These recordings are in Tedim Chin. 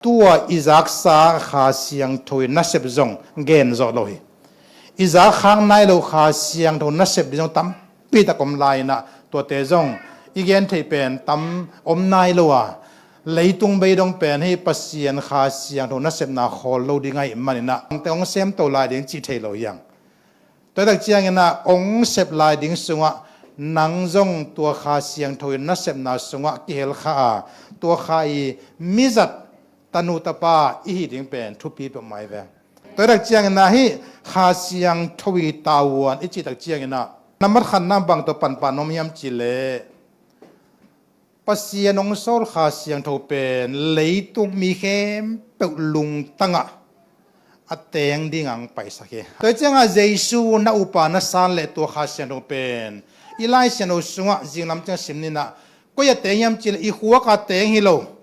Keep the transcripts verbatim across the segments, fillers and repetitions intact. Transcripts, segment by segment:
Tua i zaksa Kha Siangtho i nasep zong gen zawh lo hi. I zak khak nai lo Kha Siangtho nasep ding zong tampi tak om lai inah, tuate zong i gen theih pen tam om nai lo a, leitung bei dong pen hih Pasian Kha Siangtho nasepna khawl lo ding ahih maninah, angte hong semto lai ding cih thei lo hiang. Tua tak cianginah hong sep lai ding sungah nang zong tua Kha Siangtho i nasepna sungah kihel kha a, tua kha i mizat tanu tapa i hi ding pen thupi peuhmah hi ve. Tua tak cianginah hih Kha Siangtho i tavuan i cih tak cianginah, nambat khatna bang tawh panpah nuam hiam cihleh, Pasian hong sawl Kha Siangtho pen leitung mi khempeuh lungtangah a teng dingah hong paisak hi. Tua ciangah Jesu na upa na san leh tua Kha Siangtho pen i Lai Siangtho sungah zinglam ciang sim ninah, koi a teng hiam cihleh i khuak a teng hi lo,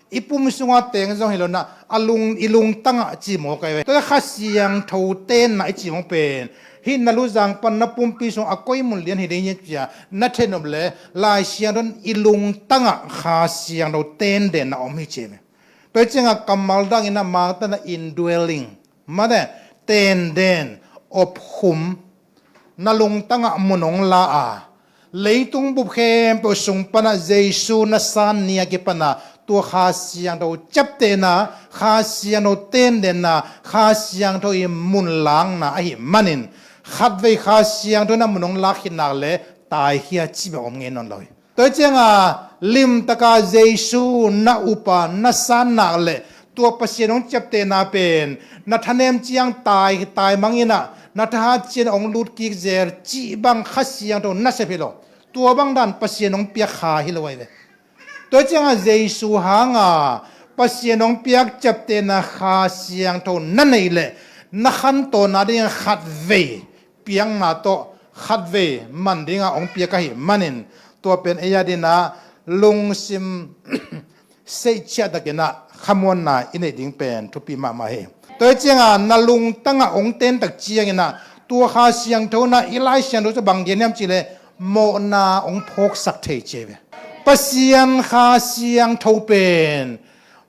i pum sunga teng zong hi lo na, a lung, i lungtangah cimawh kai ve. Tua Kha Siangtho tenna i cimawh pen hih na luzang pan na pumpi sung a koi mun lian hi ding hi cia na thenop le, Lai Siangtho in i lungtangah Kha Siangtho tendenna om hi ci ve. Tua ciangah kammal dangin a mangtana indwelling, mate, tenden, opkhum, na lungtangah mun hong la a, leitung bup khempeuh sung panah Jesu na san ni a kipana tua Kha Siangtho ciaptehna, Kha Siangtho tendenna, Kha Siangtho i mun lakna ahih manin, khatvei Kha Siangtho na mun hong lak khit nak le taikhia cih bang om ngei nawn lo hi. Tua cianga limtaka Jesu na upa na san nak le tua Pasian hong ciaptehna pen na thanem ciang tai, taimang inah na thahat cian hong lut kik zel cih bang Kha Siangtho nasep hi lo. Tua bang dan Pasian hong piak kha hi lo ahi ve. Tua cianga Jesu hanga Pasian hong piak ciaptehna Kha Siangtho na neih le na khantawnna dingin khatvei piakna tawh khatvei man dinga hong piak ahih manin, tua pen ei a dinah lungsim seihciah takinah khamuanna i neih ding pen thupi mahmah hi. Tua hi cianga na lungtangah hong tentak cianginah tua Kha Siangtho na i Lai Siangtho cu bang gen hiam cihleh mawhna hong phawksak thei ci ve. Pasian Kha Siangtho pen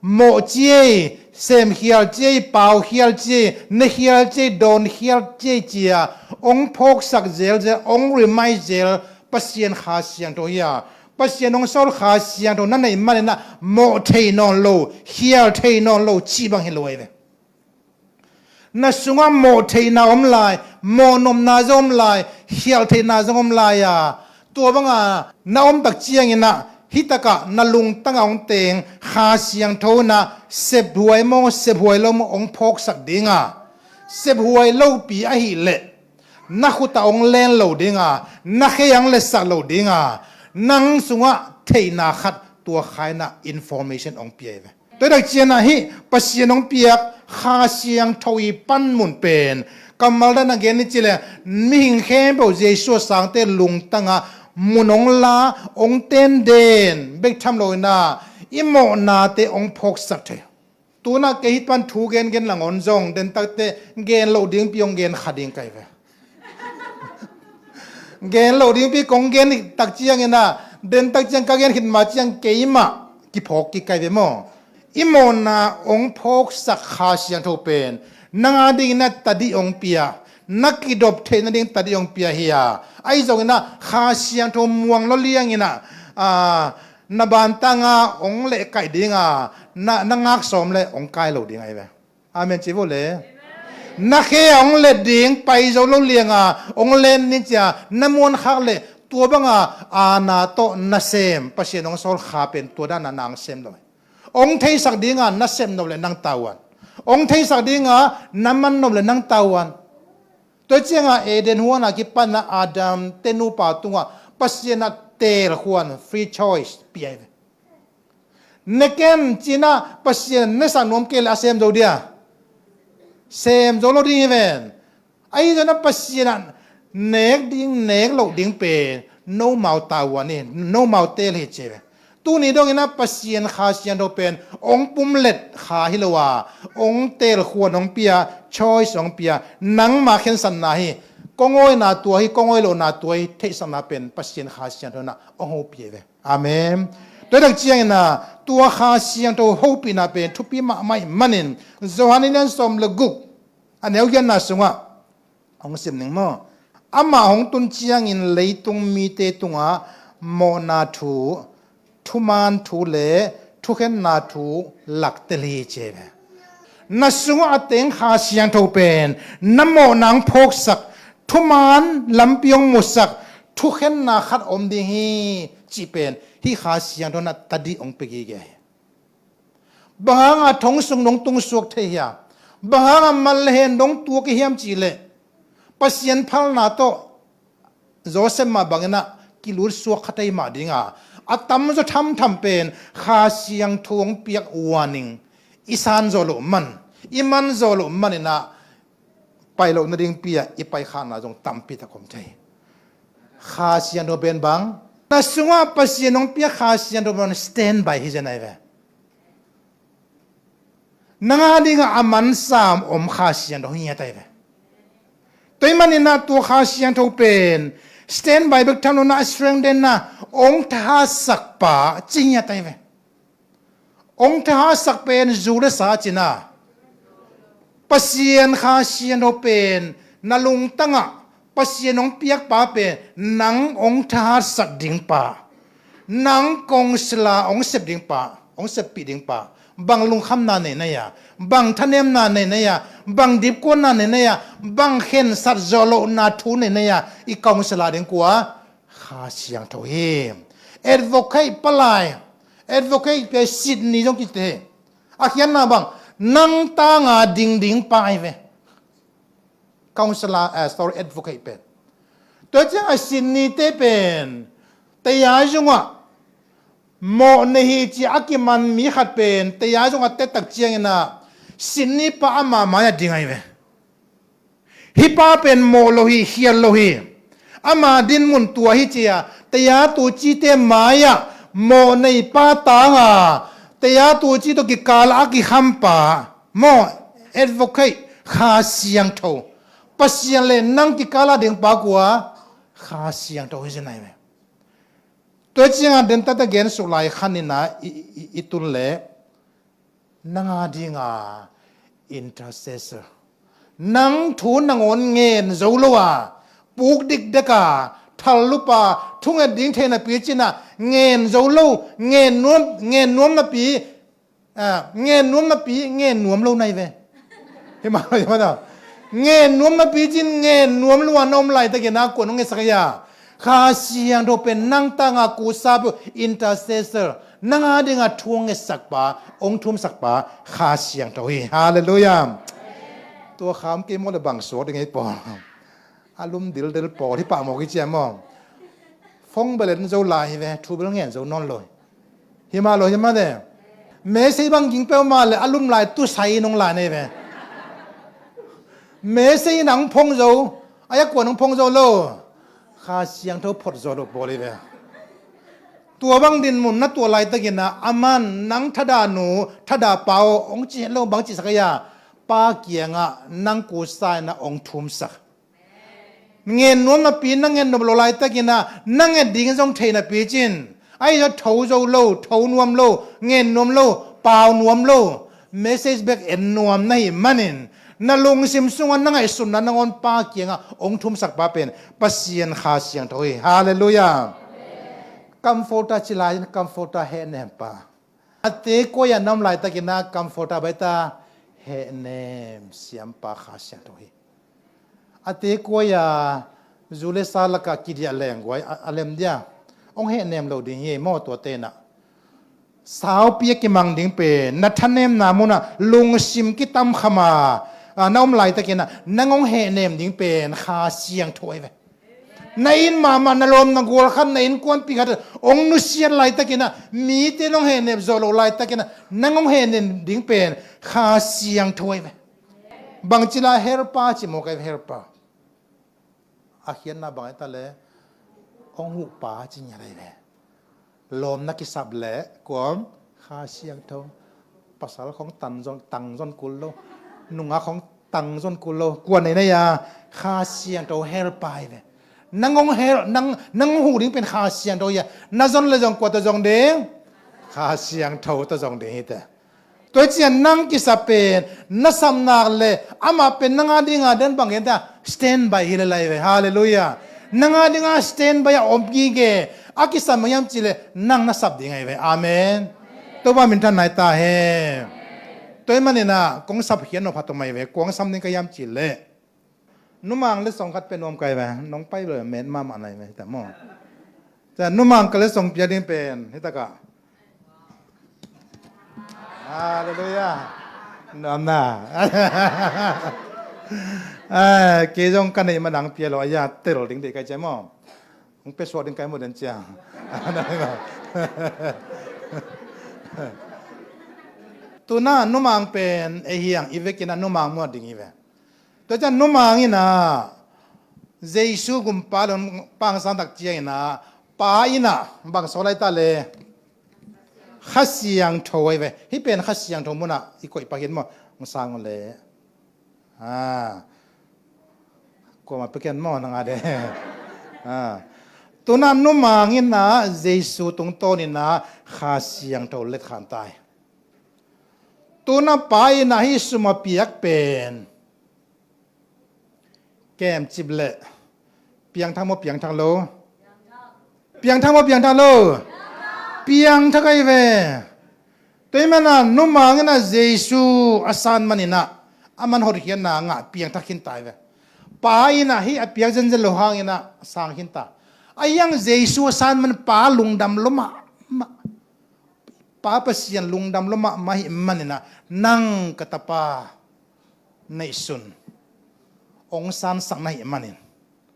mawh ci ei, semkhial ci ei, paukhial ci ei, nekhial ci ei, dawnkhial ci ei cia hong phawksak zelzel, hong remind zel Pasian Kha Siangtho hi a, Pasian hong sawl Kha Siangtho na neih maninah mawh thei nawn lo, khial thei nawn lo cih bang hi lo ahi ve. Na sungah mawh theihna om lai, mawh nopna zong om lai, khial theihna zong om lai a, tua banga na omtak cianginah hitakah na lungtangah hong teng Kha Siangtho inah sephuai maw, sephuai lo maw hong phawksak dinga, sephuai lopi ahih leh na khutah hong len lo dinga, na khei hong letsak lo dinga, nang sungah theihna khat tua kha inah information hong pia hi ve. Tua hi tak cianah hih Pasian hong piak Kha Siangtho i panmun pen kammal dan a gen ni cihleh mihing khempeuh Jesu a sangte lungtangah mun hong la, hong tenden bek tham lo inah i mawhnate hong phawksak thei. Tunah kei hih pan thu gengen langawn zong dentakte gen loh dingpi hong gen kha ding kai ve. Gen loh dingpi kong gen tak cianginah dentak ciang ka gen khit ma ciang keimah kiphawk kik kai ve maw? I mawhna hong phawksak Kha Siangtho pen nang a dingin na tadih hong pia, na kidop theih nading tadih hong pia hi a, ahi zonginah Kha Siangtho muang lo lianginah, a, na bantanga hong lehkaih dinga na, na ngak sawm le hong kai lo ding ahi ve. Amen ci vo le. Na khe a hong let ding pai zo lo lianga hong len ni cia na muankhak le tua banga aana tawh nasem Pasian hong sawl kha pen tua dana nang sem lo. Hong theisak dinga na sem nop le nang tavuan. Hong theisak dinga na man nop le nang tavuan. Tua cianga Eden huana kipana Adam te nupa tungah Pasian a telkhuan free choice pia hi ve. Ne ken cinah Pasian nesak nuam kei le a sem zo dia? Sem zo lo ding hi ven. Ahi zongin Pasian ah nek ding nek loh ding pen nomau tavuan hi, nomau teel hi ci ve. Tuni dongin ah Pasian Kha Siangtho pen hong pumlet kha hi lo a, hong teelkhuan hong pia, choice hong pia, nangma khensatna hi. Kong awina tua hi, kong awi lohna tua hi, theihsakna pen Pasian Kha Siangtho in ah hong hopih hi ve. Amen. Tua tak ciangin ah tua Kha Siangtho hopihna pen thupi mahmah ih manin Johan a lian sawm le guk a neu giatna sungah hong sim ning maw? Amah hong tun ciangin leitung mite tungah mawhna thu, thuman thu le thukhenna thu laktel hi ci hi ve. Na sungah a teng Kha Siangtho pen na mawhna hong phawksak, thuman lampi hong musak, thukhenna khat om ding hi cih pen hih Kha Siangtho in a tadih hong pia gige hi. Bang hanga thong sung dong tungsuak thei hiam? Bang hanga mal le hen dong tuak i hiam cihleh Pasian phalna tawh Joseph mah bangin ah kilutsuak kha thei mah dinga, a tamzaw thamtham pen Kha Siangtho hong piak warning, i san zawh loh man, i man zawh loh manin ah pai loh nading pi-ah i paikhakna zong tampi tak om thei. Kha Siangtho pen bang? Na sungah Pasian hong piak Kha Siangtho pen standby hi zen ahi ve. Nang a dingah a mansa om Kha Siangtho hi ngiat ahi ve. Tua ih manin ah tua Kha Siangtho pen standby bek tham lo-in ah strengthen-na, hong thahatsak pa ci ngiat ahi ve. Hong thahatsak pen zu le sa cihna. Pasian Kha Siangtho pen na lungtangah Pasian hong piakpa pen nang hong thahatsak ding pa, nang kawngsila hong sep ding pa, hong seppih ding pa, bang lungkhamna nei na hia, bang thanemna nei na hia, bang dipkuatna nei na hia, bang khensat zawh lohna thu nei na hia, i kawngsila ding kua? Kha Siangtho hi. Advocate palai, advocate pen sitni zong kite. A khiatna bang, nang tanga ding ding pa ahi ve. Counselor, eh, sorry, advocate pen. Tua ciangah sitnite pen taya zungah mawh nei hi ci a kiman mi khat pen taya zungah tet tak ciangin ah sitni pa ama mai-ah ding ahi ve. Hih pa pen mawh lo hi, khial lo hi. Ama dinmun tua hi ci-a taya tucite mai-ah mawh nei pa tanga taya tuci tawh kikal a kikham pa, maw, advocate, Kha Siangtho. Pasian le nang kikal a ding pa kua? Kha Siangtho hi zen ahi ve. Tua ciangah den tata gen suk lai khan in ah i, i, i tun leh nang a dinga intercessor, nang thu nangawn ngen zo lo a, puk dikdek a, thal lup a, thunget ding theihna pi cin ah ngen zo lo, ngen nuam, ngen nuam napi, ah, ngen nuam napi, ngen nuam lo na hi ve. Hi mah lo, hi mah lo. Ngen nuam napi cin ngen nuam lo a na om laitakin ah kuan hong ngetsak a hia? Kha Siangtho pen nang tanga kusa peuh intercessor, nang a dinga thu hong ngetsak pa, hong thumsak pa Kha Siangtho hi. Halleluiah. Tua kham kei maw le bang suak ding ei pawl? A lum dildel pawl hi pah mawk hi ciam maw? Phone bel en zo lai hi ve, thu bel ngen zo nawn lo. Hi mah lo, hi mah de. Message bang ging peuhmah le a lum lai tusai in hong lai na hi ve. Message in hong phong zo, a ia kuan hong phong zo lo. Kha Siangtho phot zo lo pawl hi ve. Tua bang dinmun na tuah laitakin ah aman nang thadah nu, thadah pa aw hong ci het lo, bang cihsak a hia? Pa kiangah nang kusa in ah hong thumsak. Ngen nuam napi na ngen nop lo laitakin ah na nget ding zong thei napi cin, ahi zong tho zo lo, tho nuam lo, ngen nuam lo, pau nuam lo, message bek en nuam na hih manin na lungsim sungah na ngaihsutna nangawn Pa kiangah hong thumsak pa pen Pasian Kha Siangtho hi. Halleluiah. Comforter ci lai in comforter hehnem pa. A te kuai-ah na om laitakin ah comforter baita hehnem siampa Kha Siangtho hi. A te kuai-ah zu le sa lakah kidiah lengguai a, a lem dia hong hehnem lo ding hi ei maw? Tuate in ah saupi a kimang ding pen na thanemna munah lungsim kitamkham a, a, na om laitakin ah nang hong hehnem ding pen Kha Siangtho ahi ve. Na inn mahmah, na lawm na gual khat, na innkuanpih khat hong nusiat laitakin ah mite nong hehnep zawh loh laitakin ah nang hong hehnem ding pen Kha Siangtho ahi ve. Bangci lai helper ci mawk ahi ve, helper. A khiatna bang ahi ta le hong huhpa ci ngiat ahi ve. Lawm na kisap leh kua om? Kha Siangtho. Pasal khong tang zon, tang zon kul lo. Nungak khong tang zon kul lo. Kua nei na hia? Kha Siangtho helper hi ve. Nang hong hel, nang, nang hong huh ding pen Kha Siangtho hi a. Na zon le zong kua tawh zong ding? Kha Siangtho tawh zong ding hi teh. Tua hi ciang nang kisap pen na sap nak leh amah pen nang a dinga den bang gen ta, standby hi lel lai ve. Halleluiah. Nang a dinga standby a om gige. A kisam bang hiam cih leh nang na sap ding ahi ve. Amen. Topa minthan nai ta hen. Tua ahih manin ah kong sap khiat nop khat om ahi ve. Kua sam ding ka hiam cih leh numang letsong khat pia nuam ka hi ve. Nong pai lo met mahmah na hi ve, hi ta maw. Tua numang ka letsong pia ding pen hi ta ka. Halleluiah. Nuam na. Ai, kei zong ka neih ma nang pia lo, a ya tel ding deih ka hi cia maw. Hong pia suak ding ka hi maw den cia. Tu-in ah numang pen ei hiang, i vekin ah numang muh ding hi ve. Tua ciang numang in ah Jesu gumpa lungpang sang tak ciangin ah Pa in ah bang sawl lai ta leh Kha Siangtho ahi ve. Hih pen Kha Siangtho mun ah i koih pak hi maw, hong sang uh leh. Ah. Kuamah pia ken maw nang a de. Ah. Tu-in ah numang in ah Jesu tungtawnin ah Kha Siangtho let khan ta hi. Tu-in ah Pa in ah hih sum a piak pen kemcip leh piangthak maw, piangthak lo? Piangthak maw, piangthak lo? Piangthak ahi ve. Tua ahih manin ah numang in ah Jesu a san manin ah aman hotkhiatna ngah, piangthak khin ta hi ve. Pa in ah hih a piak zenzen lo hangin ah sang khin ta. Ahi hang Jesu a san manin Pa lungdam lua mahmah. Pa Pasian lungdam lua mahmah ahih manin ah nang ka tapa neihsun hong sansak na hih manin.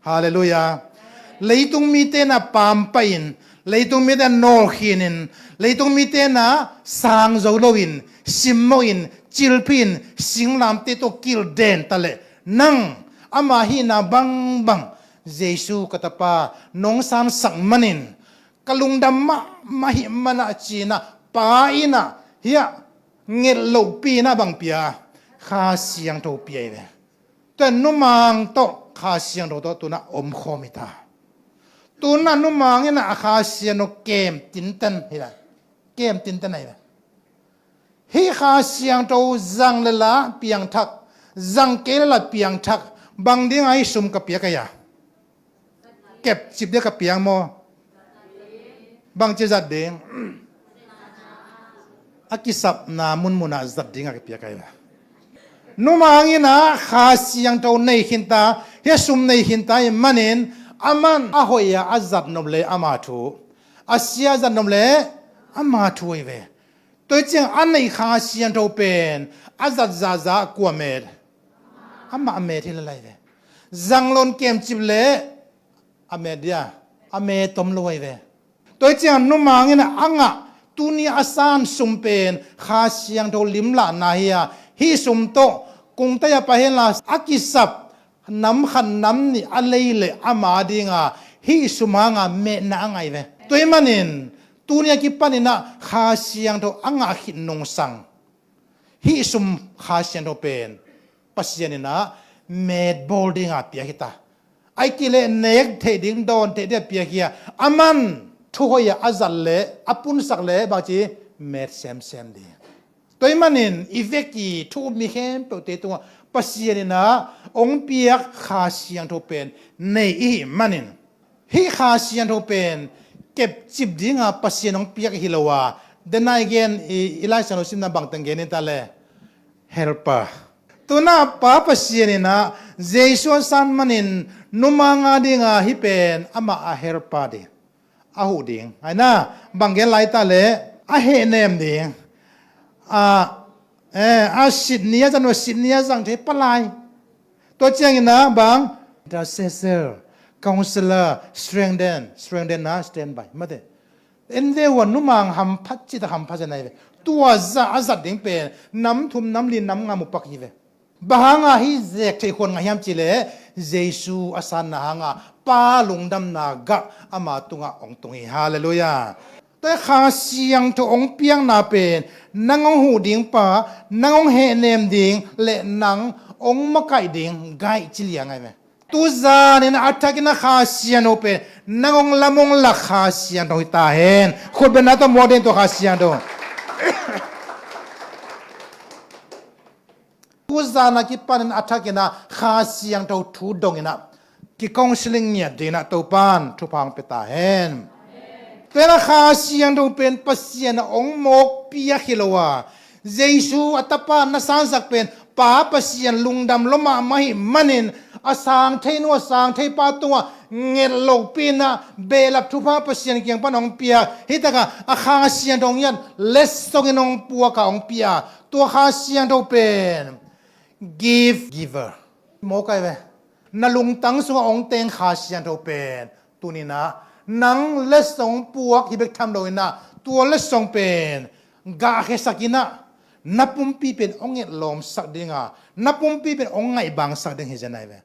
Halleluiah. Leitung mite in ah paampaihin, leitung mite in ah nawlkhinin, leitung mite in ah sang zo loin, simmawhin, cilphihin, singlamteh tawh kilh den ta leh nang ama hihna bangbang, Jesu ka tapa nong sansak manin ka lungdam mahmah ahih manin ah ci-in ah Pa in ah hih a nget lohpi-in ah bang pia, Kha Siangtho pia hi ve. Tua numang tawh Kha Siangtho tawh tu-in ah omkhawm hi ta. Tu-in ah numang in ah a Kha Siangtho kem tinten hi lai. Kem tinten ahi ve. Hih Kha Siangtho zang leh lah piangthak, zang kei leh lah piangthak. Bang dinga hih sum ka piak a hia? Kepcip ding ka piak maw? Bangci zat ding? A kisapna munmun ah zat ding a ka piak ahi ve. Numang in ah Kha Siangtho nei khin ta, hih sum nei khin ta ahih manin aman a hoih a a zat nop leh ama thu, a sia a zat nop leh ama thu ahi ve. Tua hi ciang a neih Kha Siangtho pen a zat zahzah kua met? Amah a met hi lel lai ve. Zang lo-in kemcip leh a met dia, a met tom lo ahi ve. Tua hi ciang numang in ah a ngah, tuni a san sum pen Kha Siangtho limlahna hi a, hih sum tawh kungtai ah pai hen la a kisap nam khat nam nih a lei leh ama dinga hih sum hanga metna a ngah hi ve. Tua ahih manin tuni a kipanin ah Kha Siangtho a ngah khit nungsang hih sum Kha Siangtho pen Pasian in ah metbawl dinga piak hi ta. Ahih kei leh nek theih ding, dawn theih ding a piak hi a, aman thu hoih a a zat leh a punsak leh bangci met semsem ding. Tua ahih manin i vek i thu um mi khempeuhte tungah Pasian in ah hong piak Kha Siangtho pen nei i hih manin, hih Kha Siangtho pen kepcip dinga Pasian hong piak hi lo a, den a i gen i, i Lai Siangtho simna bang teng gen in ta leh, helper. Tu-in ah Pa Pasian in ah Jesu a san manin numang a dinga hih pen amah a helper ding, a huh ding. Ahi na, bang gen lai ta leh a hehnem ding. A, eh, a sit ni a zang, a sit ni a zang thei palai. Tua ciangin ah bang, intercessor, counselor, strengthen, strengthen na, standby mate. En ve ua, numang hamphat cih tak hamphat zen ahi ve. Tua zah a zat ding pen nam thum, nam li, nam nga mu pak hi ve. Bang hanga hih zek theih khuan ngah hiam cih leh Jesu a sanna hanga Pa lungdamna gah ama tungah hong tung hi. Halleluiah. Tua Kha Siangtho hong piakna pen nang hong huh ding pa, nang hong hehnem ding leh nang hong makaih ding guide ci liang ahi ve. Tuzan in a thakin a Kha Siangtho pen nang hong lam hong lak Kha Siangtho hi ta hen. Khut beng na tawh muak ding tua Kha Siangtho. Tuzan a kipanin a thakin a Kha Siangtho thu dongin a ki counseling ngiat dingin a Topan thupha hong pia ta hen. Tua in a Kha Siangtho pen Pasian a hong mawk piak hi lo a, Jesu a Tapa na sansak pen Pa Pasian lungdam lua mahmah ahih manin a sang thei nu a sang thei pa tungah nget lopi in a behlap thupha Pasian kiang pan hong piak. Hi tak a a Kha Siangtho ngiat letsong in hong puak a hong pia. Tua Kha Siangtho pen gift giver. Mawk ai ve. Na lungtang sungah hong teng Kha Siangtho pen tuni in a nang letsong puak hi bek tham lo in a tua letsong pen gahkhiasak in a na pumpi pen hong etlawmsak ding a, na pumpi pen hong ngaihbangsak ding hi zen ai ve.